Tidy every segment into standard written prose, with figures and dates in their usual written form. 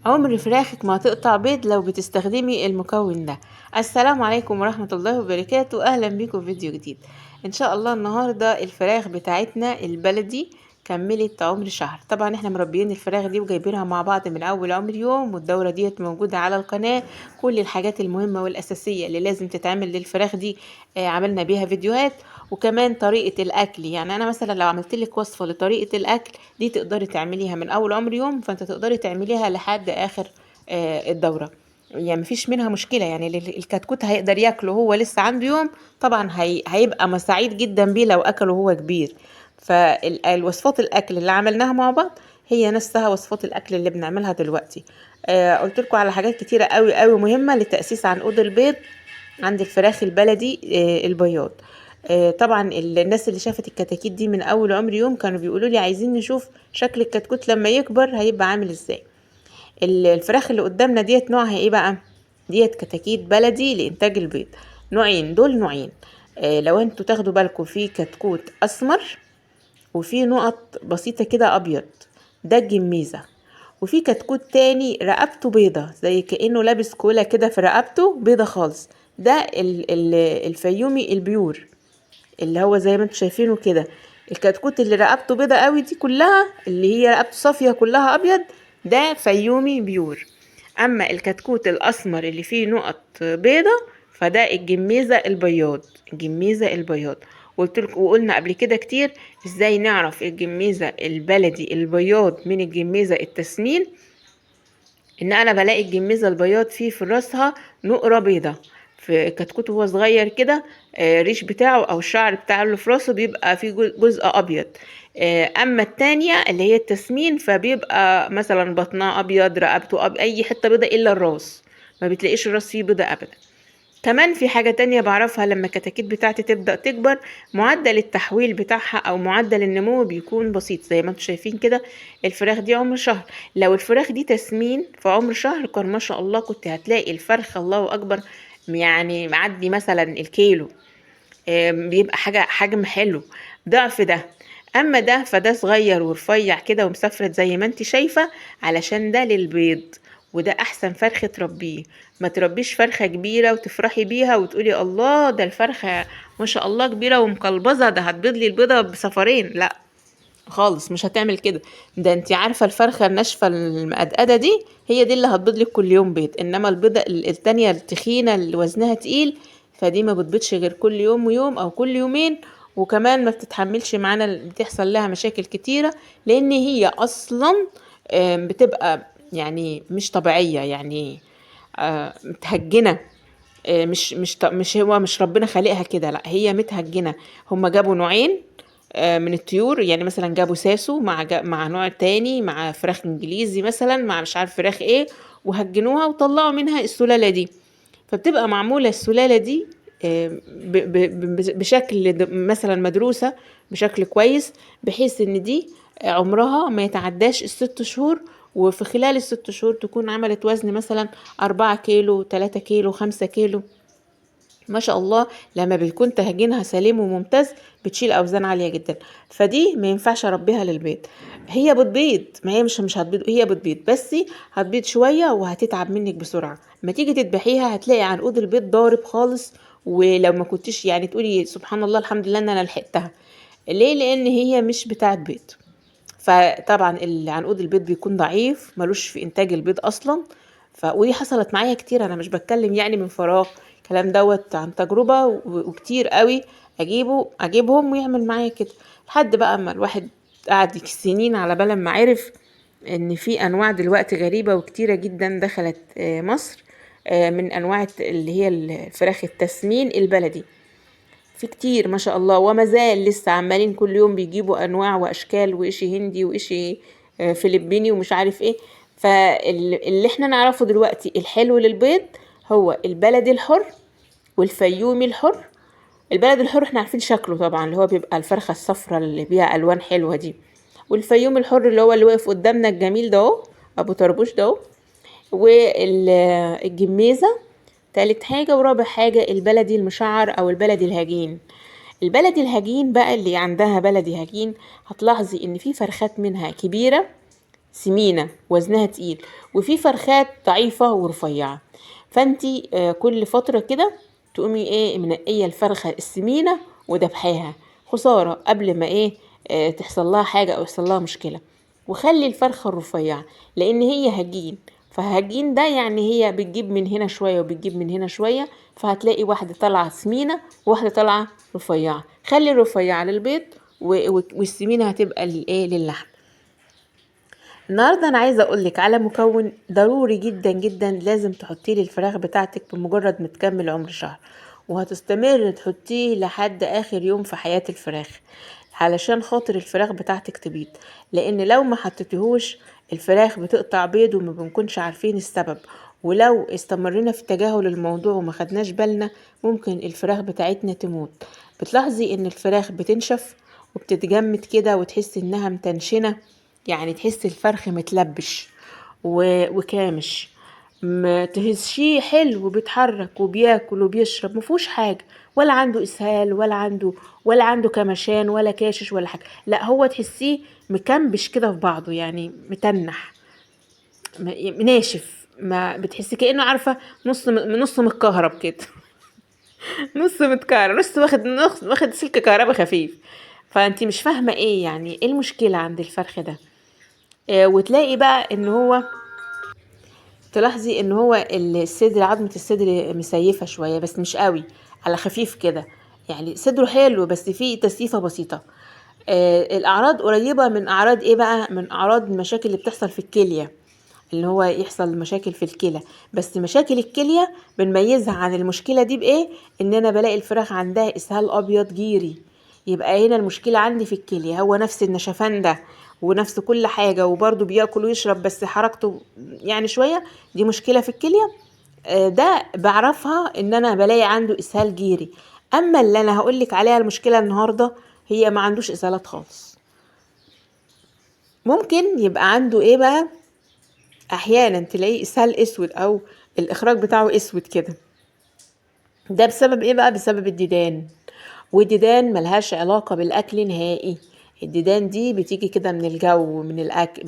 عمر فراخك ما هتقطع بيض لو بتستخدمي المكون ده. السلام عليكم ورحمة الله وبركاته، اهلا بيكم في فيديو جديد. ان شاء الله النهاردة الفراخ بتاعتنا البلدي كملت عمر شهر. طبعا احنا مربيين الفراخ دي وجايبينها مع بعض من اول عمر يوم، والدورة ديت موجودة على القناة. كل الحاجات المهمة والاساسية اللي لازم تتعمل للفراخ دي عملنا بيها فيديوهات، وكمان طريقة الاكل. يعني انا مثلا لو عملت لك وصفة لطريقة الاكل دي تقدري تعمليها من اول عمر يوم، فانت تقدري تعمليها لحد اخر الدورة، يعني مفيش منها مشكلة. يعني الكتكوت هيقدر ياكله هو لسه عنده يوم، طبعا هيبقى سعيد جدا بيه لو اكله هو كبير. فالوصفات الاكل اللي عملناها مع بعض هي نفسها وصفات الاكل اللي بنعملها دلوقتي. قلت لكم على حاجات كتيرة قوي قوي مهمة لتأسيس عنقود البيض عند الفراخ البلدي البياض. طبعا الناس اللي شافت الكتاكيت دي من اول عمر يوم كانوا بيقولوا لي عايزين نشوف شكل الكتكوت لما يكبر هيبقى عامل ازاي. الفراخ اللي قدامنا ديت نوعها ايه بقى؟ ديت كتاكيت بلدي لانتاج البيض. نوعين، دول نوعين. لو انتوا تاخدوا بالكم في كتكوت اسمر وفي نقط بسيطة كده ابيض، ده الجميزة. وفي كتكوت تاني رقبته بيضة زي كأنه لابس كولا كده في رقبته بيضة خالص، ده الفيومي ال pure اللي هو زي ما انتوا شايفينه كده. الكتكوت اللي رقبته بيضة قوي دي كلها اللي هي رقبته صافية كلها ابيض، ده فيومي pure. اما الكتكوت الاسمر اللي فيه نقط بيضة فده الجميزة البياض، الجميزة البياض. قلت لكم وقلنا قبل كده كتير ازاي نعرف الجميزة البلدي البياض من الجميزة التسمين. ان انا بلاقي الجميزة البياض فيه في راسها نقرة بيضة، في كتكوت وهو صغير كده، الريش بتاعه او الشعر بتاعه اللي في راسه بيبقى فيه جزء ابيض. اما التانية اللي هي التسمين فبيبقى مثلا بطنها ابيض، رقبته ابيض، اي حتة بيضة الا الراس، ما بتلاقيش الراس فيه بيضة ابدا. كمان في حاجة تانية بعرفها لما الكتاكيت بتاعتي تبدأ تكبر، معدل التحويل بتاعها أو معدل النمو بيكون بسيط. زي ما انتم شايفين كده الفراخ دي عمر شهر، لو الفراخ دي تسمين في عمر شهر كان ما شاء الله كنت هتلاقي الفرخة الله أكبر، يعني معدي مثلا الكيلو، بيبقى حجم حلو ضعف ده. أما ده فده صغير ورفيع كده ومسفرد زي ما انت شايفة، علشان ده للبيض، وده أحسن فرخة تربيه. ما تربيش فرخة كبيرة وتفرحي بيها وتقولي الله ده الفرخة ما شاء الله كبيرة ومقلبظة، ده هتبيض لي البيضة بسفرين، لا خالص مش هتعمل كده. ده انت عارفة الفرخة الناشفة المقدقدة دي هي دي اللي هتبيض لك كل يوم بيض، انما البيضة التانية التخينة اللي وزنها تقيل فدي ما بتبيضش غير كل يوم ويوم او كل يومين، وكمان ما بتتحملش معانا، بتحصل لها مشاكل كتيرة لان هي اصلا، بتبقى مش طبيعية، متهجنة، مش هو مش ربنا خالقها كده، لا هي متهجنة. هما جابوا نوعين، من الطيور، يعني مثلا جابوا ساسو مع نوع تاني، مع فراخ انجليزي مثلا، مع مش عارف فراخ ايه، وهجنوها وطلعوا منها السلالة دي. فبتبقى معمولة السلالة دي، بشكل مثلا مدروسة بشكل كويس، بحيث ان دي عمرها ما يتعداش الست شهور، وفي خلال الست شهور تكون عملت وزن مثلا 4 كيلو، 3 كيلو، 5 كيلو. ما شاء الله لما بيكون تهجينها سليم وممتاز بتشيل اوزان عالية جدا. فدي ما ينفعش اربيها للبيض، هي بتبيض، ما هي مش هتبيض، هي بتبيض بس هتبيض شوية وهتتعب منك بسرعة. ما تيجي تذبحيها هتلاقي عنقود البيض ضارب خالص، ولو ما كنتيش تقولي سبحان الله الحمد لله ان انا لحقتها. ليه؟ لان هي مش بتاعت بيض. فطبعا العنقود البيض بيكون ضعيف، ملوش في انتاج البيض اصلا. ودي حصلت معايا كتير، انا مش بتكلم من فراغ، الكلام دوت عن تجربة وكتير قوي اجيبهم ويعمل معايا كده، لحد بقى اما الواحد قعد سنين على بال ما عرف ان في انواع دلوقتي غريبة وكتيرة جدا دخلت، مصر، من انواع اللي هي الفراخ التسمين البلدي. في كتير ما شاء الله، وما زال لسه عمالين كل يوم بيجيبوا انواع واشكال، وإشي هندي وإشي، فلبيني ومش عارف ايه. فاللي احنا نعرفه دلوقتي الحلو للبيض هو البلدي الحر والفيومي الحر. البلدي الحر احنا عارفين شكله طبعا، اللي هو بيبقى الفرخة الصفرة اللي بيها الوان حلوة دي، والفيوم الحر اللي هو اللي واقف قدامنا الجميل ده اهو، ابو طربوش ده اهو، والجميزة تالت حاجة، ورابع حاجة البلدي المشعر او البلدي الهجين. البلدي الهجين بقى اللي عندها بلدي هجين هتلاحظي ان في فرخات منها كبيرة سمينة وزنها تقيل، وفي فرخات ضعيفة ورفيعة. فانتي كل فترة كده تقومي ايه منقية الفرخة السمينة وذبحاها، خسارة قبل ما ايه تحصل لها حاجة او يحصل لها مشكلة. وخلي الفرخة الرفيعة لان هي هجين، فهجين ده يعني هي بتجيب من هنا شوية وبتجيب من هنا شوية، فهتلاقي واحدة طالعة سمينة وواحدة طالعة رفيعة. خلي الرفيعة للبيض والسمينة هتبقى للايه، للحم. النهارده انا عايزه اقولك على مكون ضروري جدا جدا لازم تحطيه للفراخ بتاعتك بمجرد ما تكمل عمر شهر، وهتستمر تحطيه لحد اخر يوم في حياة الفراخ علشان خاطر الفراخ بتاعتك تبيض. لان لو ما حطيتيهوش الفراخ بتقطع بيض وما بنكونش عارفين السبب، ولو استمرينا في تجاهل الموضوع وما خدناش بالنا ممكن الفراخ بتاعتنا تموت. بتلاحظي ان الفراخ بتنشف وبتتجمد كده وتحسي انها متنشنه، يعني تحس الفرخ متلبش وكامش، ما تهزشيه حلو بيتحرك وبياكل وبيشرب مفهوش حاجة، ولا عنده اسهال ولا عنده كمشان ولا كاشش ولا حاجة، لا هو تحسيه مكمبش كده في بعضه، يعني متنح ناشف، ما بتحسي كأنه عارفة نص متكهرب كده نص متكهرب، نص واخد، نص واخد سلك كهرباء خفيف. فانتي مش فاهمة ايه يعني ايه المشكلة عند الفرخ ده. وتلاقي بقى ان هو تلاحظي ان هو الصدر، عظمة الصدر مسيفة شوية بس مش قوي، على خفيف كده، يعني صدره حلو بس فيه تسيفة بسيطة. الأعراض قريبة من أعراض إيه بقى؟ من أعراض المشاكل اللي بتحصل في الكلية، اللي هو يحصل مشاكل في الكلى. بس مشاكل الكلية بنميزها عن المشكلة دي بإيه؟ إن أنا بلاقي الفراخ عندها إسهال أبيض جيري، يبقى هنا المشكلة عندي في الكلية. هو نفس النشفان ده ونفس كل حاجة وبرده بياكل ويشرب بس حركته يعني شوية، دي مشكلة في الكلية. ده بعرفها إن أنا بلاقي عنده إسهال جيري. أما اللي أنا هقولك عليها المشكلة النهاردة هي ما عندوش إسهالات خالص. ممكن يبقى عنده إيه بقى؟ أحيانا تلاقيه إسهال أسود أو الإخراج بتاعه أسود كده. ده بسبب إيه بقى؟ بسبب الديدان. والديدان ملهاش علاقة بالأكل نهائي. الديدان دي بتيجي كده من الجو، من الأكل،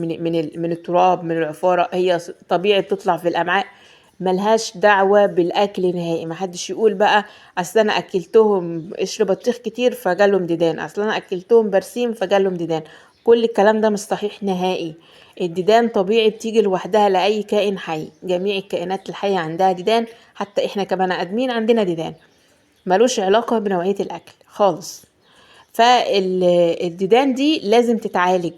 من التراب، من العفارة، هي طبيعي بتطلع في الأمعاء، ملهاش دعوة بالأكل نهائي. ما حدش يقول بقى أصل أنا أكلتهم قشر بطيخ كتير فجالهم ديدان، أصل أنا أكلتهم برسيم فجالهم ديدان، كل الكلام ده مش صحيح نهائي. الديدان طبيعي بتيجي لوحدها لأي كائن حي، جميع الكائنات الحية عندها ديدان، حتى إحنا كبني آدمين عندنا ديدان، ملوش علاقة بنوعية الأكل خالص. فالديدان دي لازم تتعالج،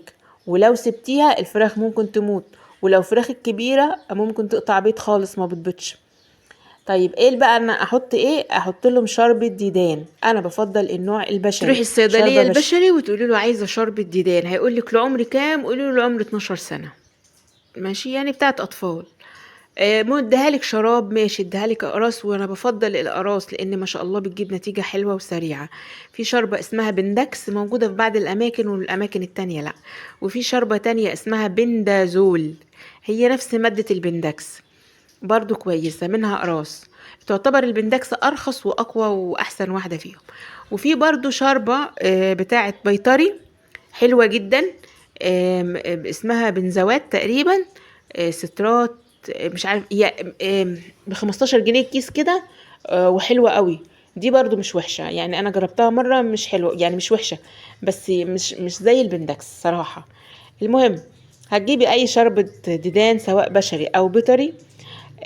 ولو سبتيها الفراخ ممكن تموت، ولو فراخ الكبيرة ممكن تقطع بيض خالص ما بتبيضش. طيب ايه بقى انا احط ايه؟ احط لهم شربة ديدان. انا بفضل النوع البشري. تروحي الصيدلية شربة بشري. البشري وتقولي له عايزة شربة ديدان، هيقول لك العمر كام؟ قولي له العمر 12 سنة، ماشي، يعني بتاعت اطفال. اديها لك شراب، ماشي، اديها لك اقراص، وانا بفضل الاقراص لان ما شاء الله بتجيب نتيجة حلوة وسريعة. في شربة اسمها بندكس موجودة في بعض الاماكن والاماكن التانية لا، وفي شربة تانية اسمها بندازول، هي نفس مادة البندكس برضو كويسة، منها اقراص. تعتبر البندكس ارخص واقوى واحسن واحدة فيهم. وفي برضو شربة بتاعة بيطري حلوة جدا، اسمها بنزوات تقريبا، سترات، مش عارف، هي، ب15 جنيه الكيس كده، وحلوة قوي. دي برضو مش وحشة، يعني أنا جربتها مرة، مش حلوة، يعني مش وحشة، بس مش زي البندكس صراحة. المهم هتجيبي أي شربة ديدان سواء بشري أو بيطري،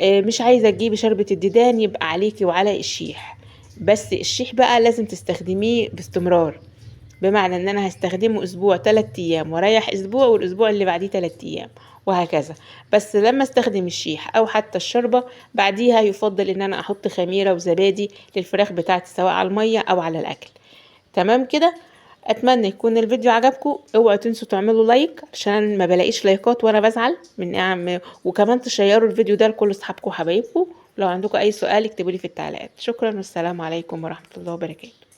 مش عايزة تجيبي شربة الديدان يبقى عليكي وعلى الشيح، بس الشيح بقى لازم تستخدميه باستمرار، بمعنى ان انا هستخدمه اسبوع 3 ايام واريح اسبوع، والاسبوع اللي بعديه 3 ايام وهكذا. بس لما استخدم الشيح او حتى الشربة بعديها يفضل ان انا احط خميرة وزبادي للفراخ بتاعتي سواء على المية او على الاكل. تمام كده؟ اتمنى يكون الفيديو عجبكم. اوعوا تنسوا تعملوا لايك عشان ما بلاقيش لايكات وانا بزعل من اعمل، وكمان تشيروا الفيديو ده لكل اصحابكم وحبايبكم. لو عندكم اي سؤال اكتبوا لي في التعليقات. شكرا والسلام عليكم ورحمة الله وبركاته.